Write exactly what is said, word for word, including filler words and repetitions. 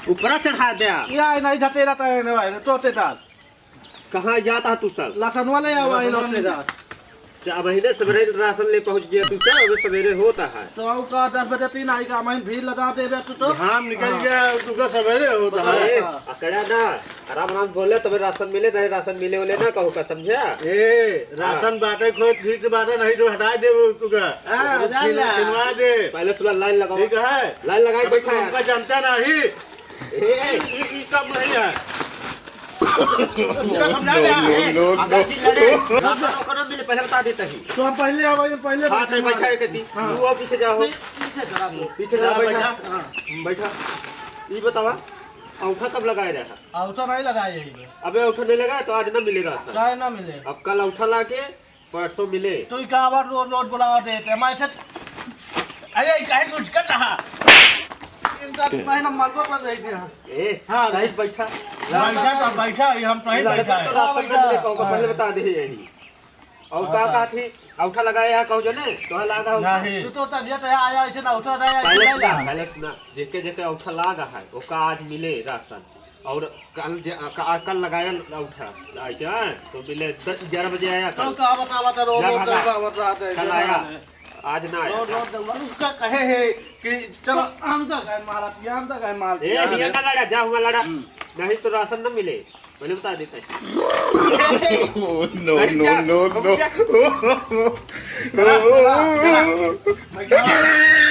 ऊपरा चढ़ा दे। या नहीं झटेरा तो है ना भाई, तो ते डाल। कहाँ जाता है तू सब? लसन वाले या भाई, लसन वाले। चार महीने सवेरे राशन ले पहुँच गया तू सब, अबे सवेरे होता है। तो आऊ का दस बजे तीन आई का, मैं भीड़ लगा दे बे तू तो। घाम निकल हाँ। गया, तू का सवेरे होता है। हाँ। अकड़ा ना, आराम आराम बोले, तबे राशन मिले, नहीं राशन मिले वाले ना कहू का, समझा? ए, राशन हाँ। बाटे, खोज ठीक से बाटे, नहीं तो हटा दे वो तू का। हाँ, जान ला। छिनवा दे। पहले सुबह लाइन लगाओ। ठीक है? लाइन लगाए अबे बैठा तू है। हमका जानता नहीं। ए, ई, ई, ई सब नहीं है। इनका समझा दे। No, no, no, अगर no। जी लड़े, राशन ओकर ना मिले, पहले बता देता ही। तो हम पहले आवे, पहले हाँ, बैठे तो बैठा है कहती। हाँ। वो पीछे जाओ। पीछे जरा वो। पीछे जाओ, बैठा। बैठा। हाँ। बैठा। ई बतावा, औंठा कब लगाए रहा? औंठा नहीं लगाए यही में। अबे औंठा नहीं लगाए तो आज ना मिले राशन। चाहे ना मिले। अब कल औंठा लाके परसों मिले। तू का आवाज रोज रोज बुलावा देते। मैं से, अरे, काहे कुछ कर रहा? इनका मैं ना मरबो कर रही थी। ए, हाँ, सही बैठा। बैठा तो बैठा, ये हम सही लड़का बैठा तो है। राशन ना मिले, कहूँ का हाँ। पहले बता दे यही। और का हाँ। कहा थी? औंठा लगाए यहाँ कहूँ जने? तो लागा औंठा? नहीं। तू तो तबियत है, आया ऐसे ना औंठा रहा है, पहले नहीं सुना, लगा। पहले सुना। जेके जेके औंठा लागा है, ओका आज मिले राशन। और कल जे, क-, कल लगाया औंठा, आई क्या? तो मिले द-, ग्यारह बजे आया तो कल। का बता, बता, रो, जा रो, भागा। का बता, बता, कल आया, आज ना आया। रो, रो, रो, उसका कहे है कि चलो, हम तो गए मारा, हम तो गए मार ए, दिया। हिया ना लड़ा, जा हुआ लड़ा। हम्म। नहीं तो राशन ना मिले, पहले बता देते हैं। Oh, no, अरे no, क्या? No, हम no। क्या? चला, चला, चला।